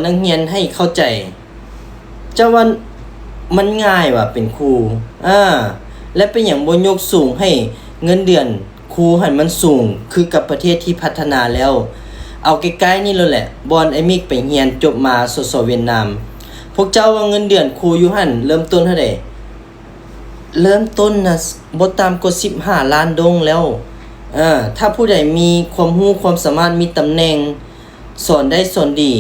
ນັກຮຽນໃຫ້ເຂົ້າໃຈ. ເຈົ້າວ່າມັນງ່າຍຫວາເປັນຄູ? ອາ ແລະ ເປັນຫຍັງບໍ່ຍົກສູງໃຫ້ເງິນເດືອນຄູຫັ້ນມັນສູງຄືກັບປະເທດທີ່ພັດທະນາແລ້ວ? ເອົາໃກ້ໆນີ້ໂລດແຫຼະ, ບ່ອນອ້າຍມິກໄປຮຽນຈົບມາ ສສ ຫວຽດນາມ, ພວກເຈົ້າວ່າເງິນເດືອນຄູຢູ່ຫັ້ນເລີ່ມຕົ້ນເທົ່າໃດ? ເລີ່ມຕົ້ນນະ ບໍ່ຕ່ຳກວ່າສິບຫ້າລ້ານດົງແລ້ວ. ເອີ ຖ້າຜູ້ໃດມີຄວາມຮູ້ຄວາມສາມາດ, ມີຕຳແໜ່ງ, ສອນໄດ້ສອນດີ,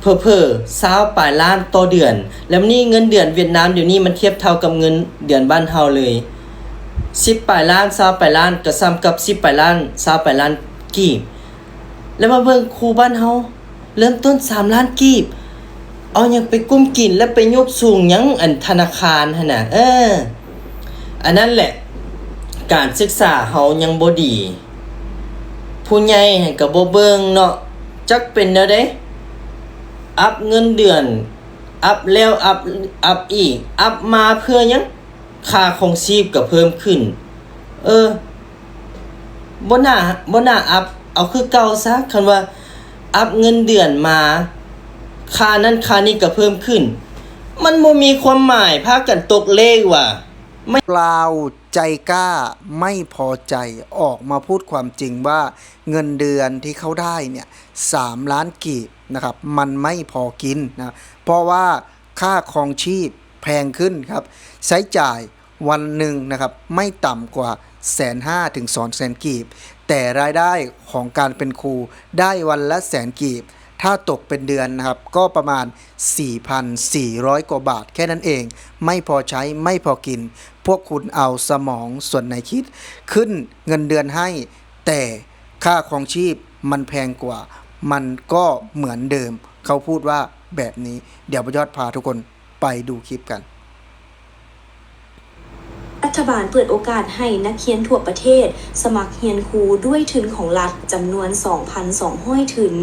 ເຜີໆຊາວປາຍລ້ານຕໍ່ເດືອນ. ແລ້ວນີ້ເງິນເດືອນຫວຽດນາມດຽວນີ້ມັນທຽບເທົ່າກັບເງິນເດືອນບ້ານເຮົາເລີຍ, ສິບປາຍລ້ານ, ຊາວປາຍລ້ານ ກໍສ່ຳກັບສິບປາຍລ້ານ, ຊາວປາຍລ້ານກີບ. ແລ້ວມາເບິ່ງຄູບ້ານເຮົາ ເລີ່ມຕົ້ນສາມລ້ານກີບ, ເອົາຫຍັງໄປກຸ້ມກິນ ແລ້ວໄປຍົກສູງຫຍັງ ອັນທະນາຄານຫັ້ນນະ. ເອີ ອັນນັ້ນແຫຼະ ການສຶກສາເຮົາຍັງບໍ່ດີ, ຜູ້ໃຫຍ່ຫັ້ນກໍບໍ່ເບິ່ງເນາະ, ຈັກເປັນແນວໃດ. ອັບເງິນເດືອນ ອັບແລ້ວອັບ ອັບອີກ, ອັບມາເພື່ອຫຍັງ? ຄ່າຄອງຊີບກໍເພີ່ມຂຶ້ນ. ເອີ ບໍ່ໜ້າ ບໍ່ໜ້າອັບ, ເອົາຄືເກົ່າຊະ. ຄັນວ່າອັບເງິນເດືອນມາ, ຄ່ານັ້ນຄ່ານີ້ກໍເພີ່ມຂຶ້ນ. ມັນບໍ່ມີຄວາມໝາຍ, ພາກັນຕົກເລກວ່າ. กล่าวใจกล้าไม่พอใจ ออกมาพูดความจริงว่าเงินเดือนที่เขาได้เนี่ย สามล้านกีบนะครับ มันไม่พอกินนะ เพราะว่าค่าครองชีพแพงขึ้นครับ ใช้จ่ายวันหนึ่งนะครับ ไม่ต่ำกว่าแสนห้าถึงสองแสนกีบ แต่รายได้ของการเป็นครูได้วันละแสนกีบ ถ้าตกเป็นเดือนนะครับ ก็ประมาณสี่พันสี่ร้อยกว่าบาทแค่นั้นเอง ไม่พอใช้ ไม่พอกิน พวกคุณเอาสมองส่วนไหนคิด ขึ้นเงินเดือนให้ แต่ค่าครองชีพมันแพงกว่า มันก็เหมือนเดิม เขาพูดว่าแบบนี้ เดี๋ยวประยอดพาทุกคนไปดูคลิปกัน ລັດຖະບານເປີດໂອກາດໃຫ້ນັກຮຽນທົ່ວປະເທດສະໝັກຮຽນຄູດ້ວຍທຶນຂອງລັດຈຳນວນສອງພັນສອງຮ້ອຍທຶນ,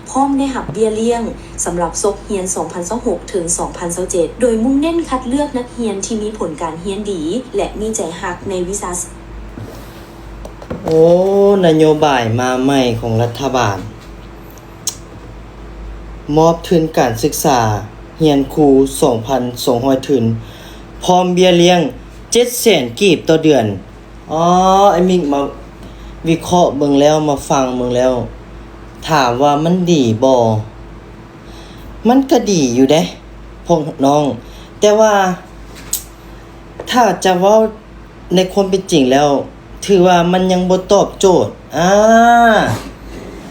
ພ້ອມໄດ້ຮັບເບ້ຍລ້ຽງສຳລັບສົກຮຽນສອງພັນຊາວຫົກເຖິງສອງພັນຊາວເຈັດ ໂດຍມຸ່ງເນັ້ນຄັດເລືອກນັກຮຽນທີ່ມີຜົນການຮຽນດີ ແລະ ມີໃຈຮັກໃນວິຊາ. ໂອ້ ນະໂຍບາຍມາໃໝ່ຂອງລັດຖະບານ. ມອບທຶນການສຶກສາຮຽນຄູສອງພັນສອງຮ້ອຍທຶນ ພ້ອມເບ້ຍລ້ຽງເຈັດແສນກີບຕໍ່ເດືອນ. ອໍ ອ້າຍມິກມາວິເຄາະເບິ່ງແລ້ວ ມາຟັງເບິ່ງແລ້ວ ຖາມວ່າມັນດີບໍ່? ມັນກະດີຢູ່ເດ້ພວກນ້ອງ, ແຕ່ວ່າຖ້າຈະເວົ້າ ໃນຄວາມເປັນຈິງແລ້ວ ຖືວ່າມັນຍັງບໍ່ຕອບໂຈດ. ອາ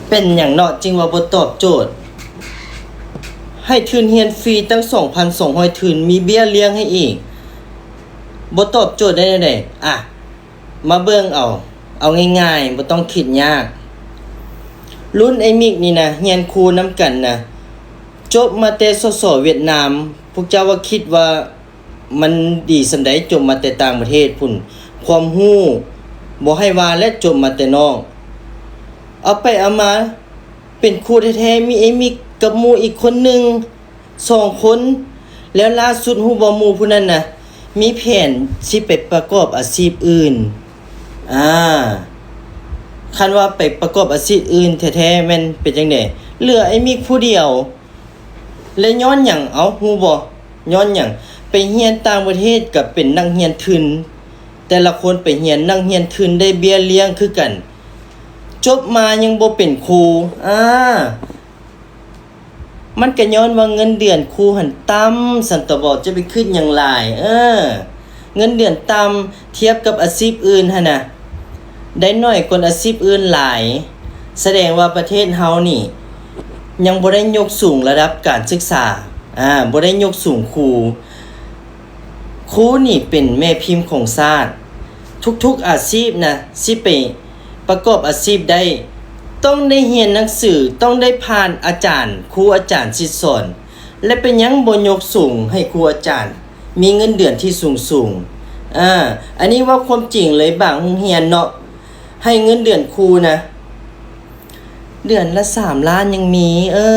ເປັນຫຍັງເນາະຈຶ່ງວ່າບໍ່ຕອບໂຈດ? ໃຫ້ທຶນຮຽນຟຣີຕັ້ງສອງພັນສອງຮ້ອຍທຶນ, ມີເບ້ຍລ້ຽງໃຫ້ອີກ, ບໍ່ຕອບໂຈດໄດ້ແນວໃດ? ອາ ມາເບິ່ງເອົາ, ເອົາງ່າຍໆ ບໍ່ຕ້ອງຄິດຍາກ. ລຸ້ນອ້າຍມິກນີ້ນະ, ຮຽນຄູນຳກັນນະ, ຈົບມາແຕ່ ສສ ຫວຽດນາມ, ພວກເຈົ້າວ່າຄິດວ່າ ມັນດີສ່ຳໃດ, ຈົບມາແຕ່ຕ່າງປະເທດພຸ້ນ, ຄວາມຮູ້ບໍ່ໃຫ້ວ່າແລ້ວ, ຈົບມາແຕ່ນອກ. ເອົາໄປເອົາມາ ເປັນຄູແທ້ໆ ມີອ້າຍມິກກັບໝູ່ອີກຄົນໜຶ່ງ ສອງຄົນ, ແລ້ວລ່າສຸດຮູ້ບໍ່, ໝູ່ຜູ້ນັ້ນນະ ມີແຜນຊິໄປປະກອບອາຊີບອື່ນ. ອາ ຄັນວ່າໄປປະກອບອາຊີບອື່ນແທ້ໆ ແມ່ນເປັນຈັ່ງໃດ? ເຫຼືອອ້າຍມິກຜູ້ດຽວ. ແລະ ຍ້ອນຫຍັງ? ເອົ້າ ຮູ້ບໍ່? ຍ້ອນຫຍັງ? ໄປຮຽນຕ່າງປະເທດກໍເປັນນັກຮຽນທຶນ, ແຕ່ລະຄົນໄປຮຽນ, ນັກຮຽນທຶນໄດ້ເບ້ຍລ້ຽງຄືກັນ, ຈົບມາຍັງບໍ່ເປັນຄູ. ອາ ມັນກໍຍ້ອນວ່າເງິນເດືອນຄູຫັ້ນຕ່ຳ, ຊັ້ນຕະບອກ, ຈະໄປຄິດຫຍັງຫຼາຍ. ເອີ ເງິນເດືອນຕ່ຳ ທຽບກັບອາຊີບອື່ນຫັ້ນນະ ໄດ້ໜ້ອຍກວ່າອາຊີບອື່ນຫຼາຍ, ສະແດງວ່າປະເທດເຮົານີ້ຍັງບໍ່ໄດ້ຍົກສູງລະດັບການສຶກສາ, ອາ ບໍ່ໄດ້ຍົກສູງຄູ. ຄູນີ້ເປັນແມ່ພິມຂອງຊາດ, ທຸກໆອາຊີບນະ ຊິໄປປະກອບອາຊີບໄດ້ ຕ້ອງໄດ້ຮຽນໜັງສື, ຕ້ອງໄດ້ຜ່ານອາຈານ, ຄູອາຈານສິດສອນ. ແລະ ເປັນຫຍັງບໍ່ຍົກສູງໃຫ້ຄູອາຈານມີເງິນເດືອນທີ່ສູງໆ? ອາ ອັນນີ້ເວົ້າຄວາມຈິງເລີຍ, ບາງໂຮງຮຽນເນາະ ໃຫ້ເງິນເດືອນຄູນະ ເດືອນລະສາມລ້ານຍັງມີ. ເອີ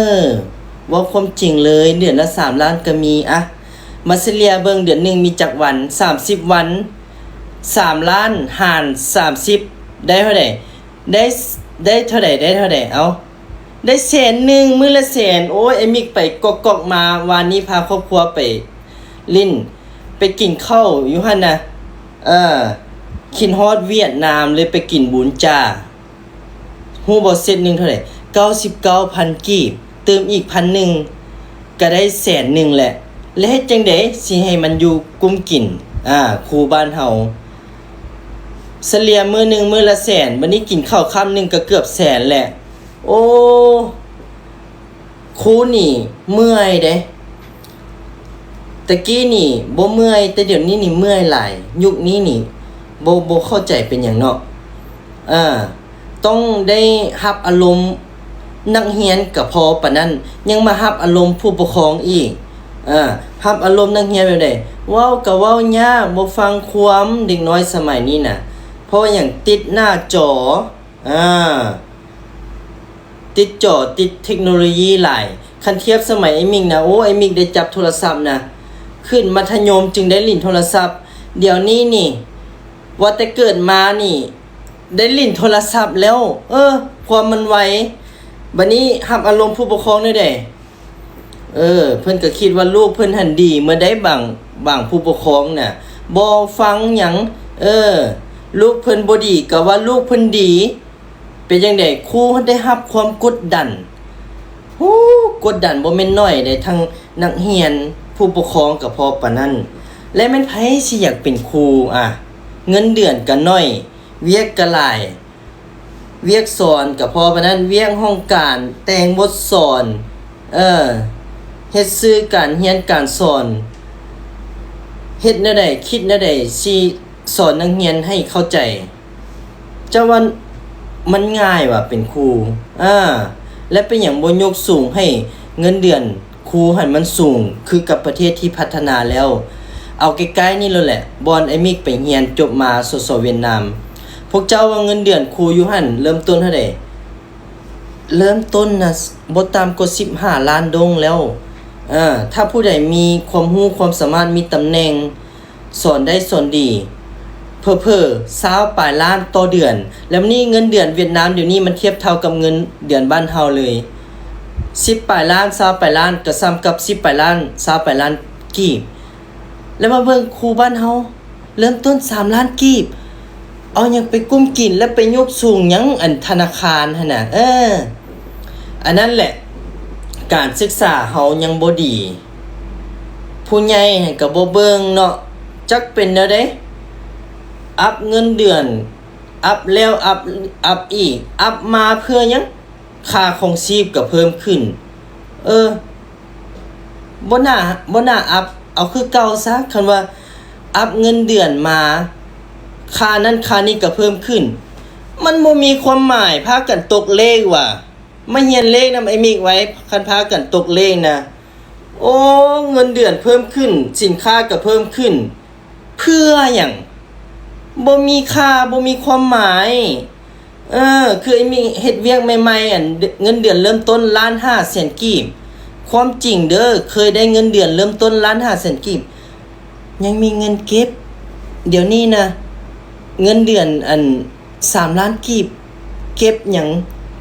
ເວົ້າຄວາມຈິງເລີຍ, ເດືອນລະສາມລ້ານກໍມີ. ອະ ມາສະເລ່ຍເບິ່ງ, ເດືອນໜຶ່ງມີຈັກວັນ? ສາມສິບວັນ, ສາມລ້ານຫານສາມສິບ ໄດ້ເທົ່າໃດ? ໄດ້ ໄດ້ເທົ່າໃດ? ໄດ້ເທົ່າໃດ? ເອົ້າ ໄດ້ແສນໜຶ່ງ ມື້ລະແສນ. ໂອ້ຍ ອ້າຍມິກໄປກອກໆມາ ວານນີ້ພາຄອບຄົວໄປຫຼິ້ນ ໄປກິນເຂົ້າຢູ່ຫັ້ນນະ. ເອີ ຄິດຮອດຫວຽດນາມ ເລີຍໄປກິນບູນຈາ. ຮູ້ບໍ່ ເຊັດໜຶ່ງເທົ່າໃດ? ເກົ້າສິບເກົ້າພັນກີບ ຕື່ມອີກພັນໜຶ່ງ ກະໄດ້ແສນໜຶ່ງແຫຼະ. ແລະເຮັດຈັ່ງໃດຊິໃຫ້ມັນຢູ່ກຸ້ມກິນ ອາ ຄູບ້ານເຮົາ ສະເລ່ຍມື້ໜຶ່ງມື້ລະແສນ, ບັດນີ້ກິນເຂົ້າຄຳໜຶ່ງກະເກືອບແສນແຫຼະ. ໂອ້ ຄູນີ້ເມື່ອຍເດ້. ແຕ່ກີ້ນີ້ບໍ່ເມື່ອຍ ແຕ່ດຽວນີ້ນີ້ເມື່ອຍຫຼາຍ. ຍຸກນີ້ນີ້ບໍ່ ບໍ່ເຂົ້າໃຈເປັນຫຍັງເນາະ. ເອີ ຕ້ອງໄດ້ຮັບອາລົມນັກຮຽນກະພໍປານນັ້ນ ຍັງມາຮັບອາລົມຜູ້ປົກຄອງອີກ. ເອີ ຮັບອາລົມນັກຮຽນແບບໃດ? ເວົ້າກະເວົ້າຍາກ ບໍ່ຟັງຄວາມເດັກນ້ອຍສະໄໝນີ້ນະ. ເພາະຫຍັງ? ຕິດໜ້າຈໍ ອາ ຕິດຈໍ ຕິດເທັກໂນໂລຢີຫຼາຍ. ຄັນທຽບສະໄໝອ້າຍມິກນະ ໂອ້ ອ້າຍມິກໄດ້ຈັບໂທລະສັບນະ ຂຶ້ນມັດທະຍົມຈຶ່ງໄດ້ຫຼິ້ນໂທລະສັບ. ດຽວນີ້ນີ້ ວ່າແຕ່ເກີດມານີ້ ໄດ້ຫຼິ້ນໂທລະສັບແລ້ວ. ເອີ ຄວາມມັນໄວ. ບັດນີ້ຮັບອາລົມຜູ້ປົກຄອງແນວໃດ? ເອີ ເພິ່ນກະຄິດວ່າລູກເພິ່ນຫັ້ນດີເໝິດໃດ໋ ບາງ ບາງຜູ້ປົກຄອງນະ ບໍ່ຟັງຫຍັງ. ເອີ ລູກເພິ່ນບໍ່ດີກະວ່າລູກເພິ່ນດີ. ເປັນຈັ່ງໃດ? ຄູໄດ້ຮັບຄວາມກົດດັນ. ໂອ້ ກົດດັນບໍ່ແມ່ນໜ້ອຍເດ້ ທັງນັກຮຽນ ຜູ້ປົກຄອງກະພໍປານນັ້ນ. ແລະແມ່ນໃຜຊິຢາກເປັນຄູ? ອາ ເງິນເດືອນກະໜ້ອຍ ວຽກກະຫຼາຍ ວຽກສອນກະພໍປານນັ້ນ ວຽກຫ້ອງການ ແຕ່ງບົດສອນ ເອີ ເຮັດສື່ການຮຽນການສອນ ເຮັດແນວໃດ ຄິດແນວໃດຊິສອນນັກຮຽນໃຫ້ເຂົ້າໃຈ. ເຈົ້າວ່າມັນງ່າຍຫວາເປັນຄູ? ອາ ແລະເປັນຫຍັງບໍ່ຍົກສູງໃຫ້ເງິນເດືອນຄູຫັ້ນມັນສູງຄືກັບປະເທດທີ່ພັດທະນາແລ້ວ? ເອົາໃກ້ໆນີ້ໂລດແຫຼະ ບ່ອນອ້າຍມິກໄປຮຽນຈົບມາ ສສ ຫວຽດນາມ. ພວກເຈົ້າວ່າເງິນເດືອນຄູຢູ່ຫັ້ນເລີ່ມຕົ້ນເທົ່າໃດ? ເລີ່ມຕົ້ນນະ ບໍ່ຕ່ຳກວ່າສິບຫ້າລ້ານດົງແລ້ວ. ເອີ ຖ້າຜູ້ໃດມີຄວາມຮູ້ຄວາມສາມາດ ມີຕຳແໜ່ງ ສອນໄດ້ສອນດີ ເຜີໆຊາວປາຍລ້ານຕໍ່ເດືອນ. ແລ້ວນີ້ເງິນເດືອນຫວຽດນາມດຽວນີ້ມັນທຽບເທົ່າກັບເງິນເດືອນບ້ານເຮົາເລີຍ. ສິບປາຍລ້ານ ຊາວປາຍລ້ານ ກະສ່ຳກັບສິບປາຍລ້ານ ຊາວປາຍລ້ານກີບ. ແລ້ວມາເບິ່ງຄູບ້ານເຮົາ ເລີ່ມຕົ້ນສາມລ້ານກີບ ເອົາຫຍັງໄປກຸ້ມກິນ ແລ້ວໄປຍົກສູງຫຍັງ ອັນທະນາຄານຫັ້ນນະ. ເອີ ອັນນັ້ນແຫຼະ ການສຶກສາເຮົາຍັງບໍ່ດີ ຜູ້ໃຫຍ່ຫັ້ນກະບໍ່ເບິ່ງເນາະ. ຈັກເປັນແນວໃດ ອັບເງິນເດືອນ ອັບແລ້ວອັບ ອັບອີກ ອັບມາເພື່ອຫຍັງ? ຄ່າຄອງຊີບກະເພີ່ມຂຶ້ນ. ເອີ ບໍ່ໜ້າ ບໍ່ໜ້າອັບ ເອົາຄືເກົ່າຊະ. ຄັນວ່າອັບເງິນເດືອນມາ ຄ່ານັ້ນຄ່ານີ້ກະເພີ່ມຂຶ້ນ ມັນບໍ່ມີຄວາມໝາຍ. ພາກັນຕົກເລກຫວາ ມາຮຽນເລກນຳອ້າຍມິກໄວ້ ຄັນພາກັນຕົກເລກນະ. ໂອ້ ເງິນເດືອນເພີ່ມຂຶ້ນ ສິນຄ້າກະເພີ່ມຂຶ້ນ ເພື່ອຫຍັງ? ບໍ່ມີຄ່າ ບໍ່ມີຄວາມໝາຍ. ເອີ ຄືອ້າຍມິກເຮັດວຽກໃໝ່ໆ ອັນ ເງິນເດືອນເລີ່ມຕົ້ນລ້ານຫ້າແສນກີບ. ຄວາມຈິງເດີ ເຄີຍໄດ້ເງິນເດືອນເລີ່ມຕົ້ນລ້ານຫ້າແສນກີບ ຍັງມີເງິນເກັບ. ດຽວນີ້ນະ ເງິນເດືອນ ອັນ ສາມລ້ານກີບ ເກັບຫຍັງ?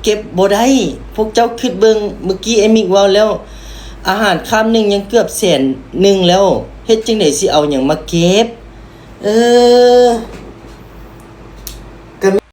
ເກັບບໍ່ໄດ້. ພວກເຈົ້າຄິດເບິ່ງ ມື້ກີ້ອ້າຍມິກເວົ້າແລ້ວ ອາຫານຄາບໜຶ່ງຍັງເກືອບແສນໜຶ່ງແລ້ວ ເຮັດຈັ່ງໃດຊິເອົາຫຍັງມາເກັບ? ເອີ